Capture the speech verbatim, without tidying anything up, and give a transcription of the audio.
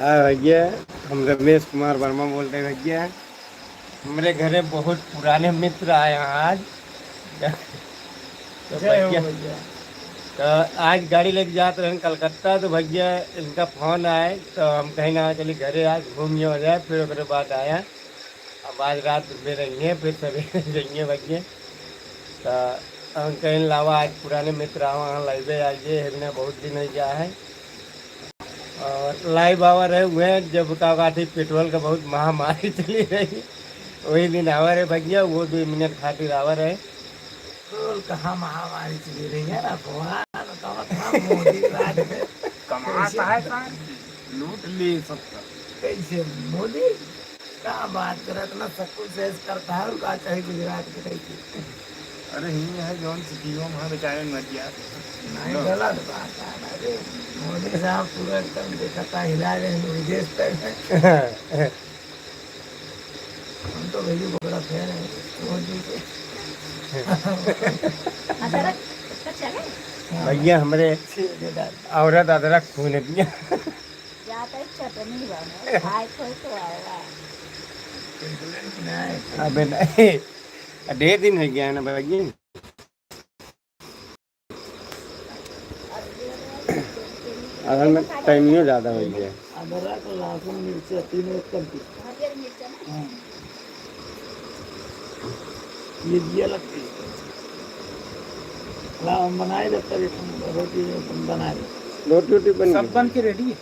हाँ भैया, हम रमेश कुमार वर्मा बोल रहे हैं भैया। हमरे घरे बहुत पुराने मित्र आए हैं आज। तो जय हो भैया। भैया। तो आज गाड़ी लेके जात रहन कलकत्ता, तो भैया इनका फोन आए, तो हम कहीं ना चली घरे आज घूम हो जाए, फिर ओकरे बाद आया। अब आज रात में रहेंगे, फिर सवेरे जाएंगे भैया। तो हम कहीं लावा आज पुराने मित्र आवा, हाँ, लाइवे आज ये है बिना बहुत दिन हो गया है। और लाइव आवा रहे हुए जब का बात है, पेट्रोल का बहुत महामारी चली रही, वही दिन आवा रहे भैया, वो दो मिनट खातिर आवा रहे। पेट्रोल कहाँ महामारी चली रही है, अफवाह बतावत था मोदी राज में। कमाता कैसे? है साहब, लूट ली सबका। कैसे मोदी? का बात करत ना, सब कुछ ऐस करता है, और का चाही गुजरात के कहीं की? अरे, ही है जौन सिटीओ में बेचारे मर गया। नहीं, लो। गलत बात है। अरे, मोदी साहब पूरा एकदम देखता, हिला रहे हैं विदेश तक। हम तो भैया बड़ा फैन है मोदी के। अदरक, अदरक चले? हाँ। भैया, हमरे ठीक है, डाल। औरत अदरक खून है भैया। जाता है चटनी बने, खाए खोए तो आएगा। अबे नहीं, ढेर दिन हो गया है ना भाई। असल में टाइमिंगो ज्यादा हो गया। अदरक, लहसुन, मिर्चा, तीनों एक करके। हाँ। ये दिया लगती है। ला, हम बनाए जब तक एक रोटी बनाए। रोटी वोटी बन सब गई? बन के रेडी है।